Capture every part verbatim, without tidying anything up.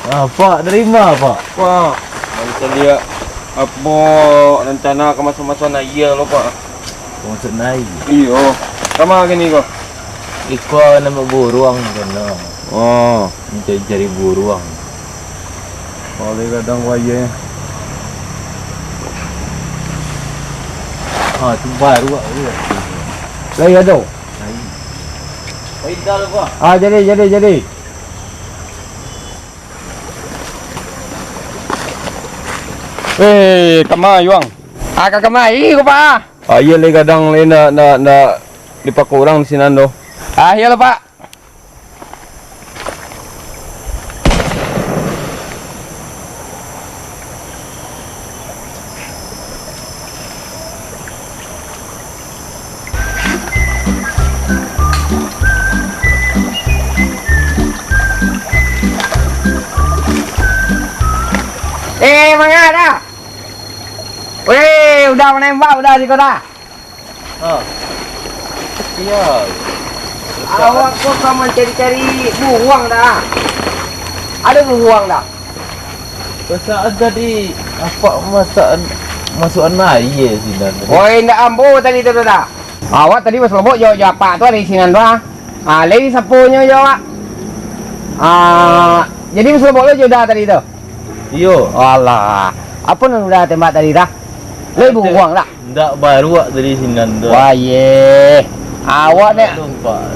Ah, Pak, dari ma, Pak? Pak, baru caliak apo rencana ka masuak-masuak aia lo, Pak. Masuak aia? Iyo. Kama kini ko? Iko nambak buruang di siko. Oh. Mancari-cari buruang. Lai gadang ko aia. Ah, tu baru, Pak. Lai ado? Lai. Lai dah lo, Pak. Ah, jadi, jadi, jadi. Eh, kama, Yuang? Ah, ka kamari ko, Pak. Ah, iyo lai gadang lai, ndak, ndak, ndak dipako urang di sinan doh. Ah, iyo lah, Pak. Eh, manga dah? Weh, udah manembak udah siko dah. Ah. Sial. Awak ko ka mancari-cari buruang dah? Ado buruang dah? Perasaan tadi apak masak, masuak aia sinan tadi. Oi, indak ambo tadi tu dah. Awak tadi basalobok jo, jo apak tu di sinan tu, ah. Ah, lai saponyo jo awak. Ah, jadi basalobok lo jo udah tadi tu? Iyo. Alah, apo nan udah tembak tadi dah? Lai buruang dah? Ndak baruak tadi sinan tu. Wah, ye. Awak nak,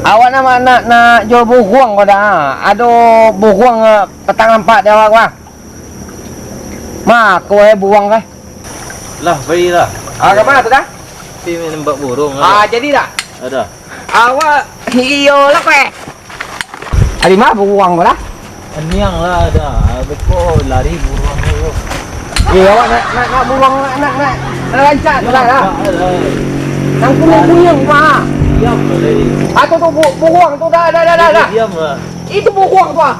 awak nak, nak, nak jo buruang ko dah. Ado buruang, ah, patang nampak di awak ko, ah. Ma, ko, eh, buruang ko, eh. Lah, pai lah. Ah, ka ma tu dah? Pai manembak buruang. Ah, jadi dah? Ado. Awak, iyo lah, ko, eh. Ari ma buruang ko lah? Aniang lah, dah. Beko lari buruang tu. Eh, awak nak, nak, nak buruang, nak, nak, nak, nak rancak tu lah, dah. Nampak lah. Nang kunyang-kunyang, mah. Diam lah, lari. Atau tu bu-, buruang tu, dah, dah, dah, dah, dah. Diam lah. Itu buruang tu, ah.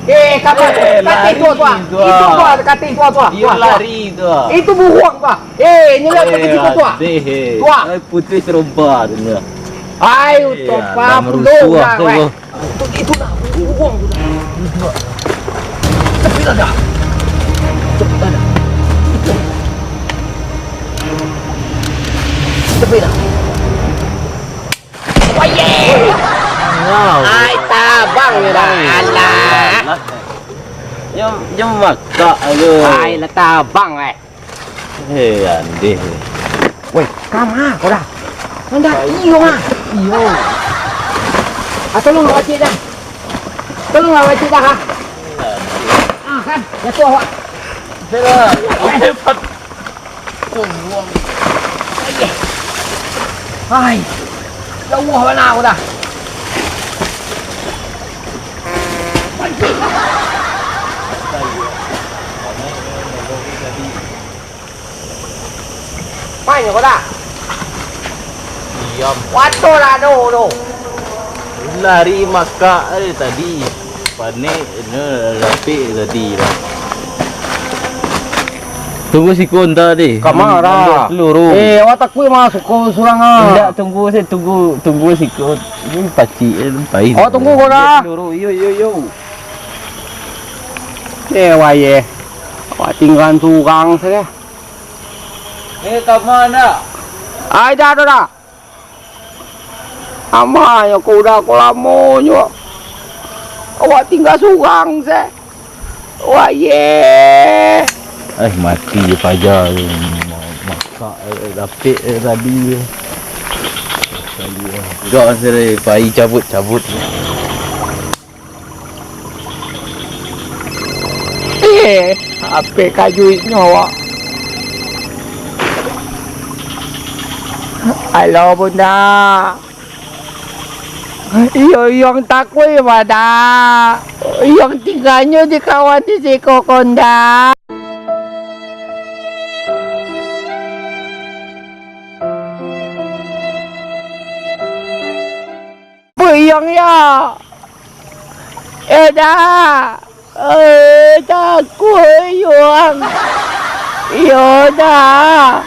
Eh, kapan? Eh, katik tu, lari tu, ah. Itu tu, ah, katik tu, tu, ah. Iyo, tu, ah, tu, ah. Lari tu, ah. Itu buruang tu, ah. Eh, nyelam ka situ tu, ah. Eh, tu, ah. Ai, putuih serompa tu, ah. Ai, eh, utopa, dah merusuah tu, dah, weh. Itu, itu nak buruang tu dah. Tepi lah dah. Tepi lah dah. Itu. Tepi dah. Wah, ye. Wow. Ai, tabang je dah. Alah. Alah. Jom, jom makak tu. Ai, lah tabang, eh. Eh, andeh. Woi, ka ma ko dah? Mandak iyo, ah. Iyo. Ah, tolong awak cik dah. Tolong awak cik dah, ah. Ah, kan? Jatuh awak. Sudah. Hai. Jauh bana ko dah. Panyo ko dah. Diam. Wato lah do tu. Lari makak eh tadi. Panek, nyo lapik tadi lah. Tunggu siko anta deh. Ka ma dah? Peluru. Eh, awak takuik masuak surang ah. Indak, tunggu se, tunggu, tunggu siko. Ini pacik, eh, pai. Awak tunggu ko dah. Peluru, iyo, iyo, iyo. Eh, wah, ye. Awak tinggalan surang sajo. Eh, ka ma ndak? Ai, dah, dah, dah. Amanyo ko udah ko lamonyo. Awak tingga surang se. Wah, ye. Eh, mati je paja tu. Makak, eh, dapik, eh, tadi. Dah, sere, pai cabut, cabut. Eh, ape kajuiknyo awak? Halo, Bunda. Iyo, Iyong takuik, Bunda. Iyong tingganyo di kawan di siko, Konda. Puyang ya. Eh, dah. Eh, takuik, Yuang. Iyo, dah.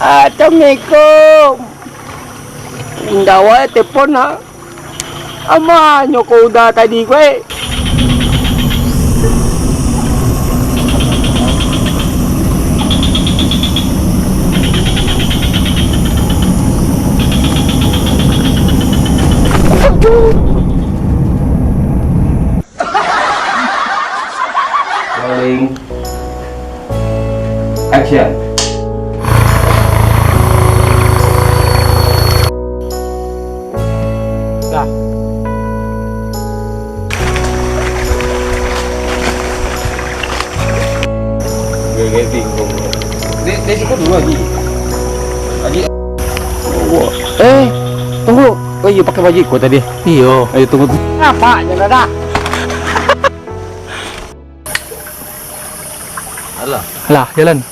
Assalamualaikum. Indak wae telepon, ah. Amanyo ko udah tadi, kuwe. Ya. Dah. Dia gaving kau. Dia, dia cukup dulu, Haji. Haji. Eh, tunggu. Oh iya, pakai baju iko tadi. Iyo. Ayo, tunggu. Apa je dah? Alah. Lah, jalan.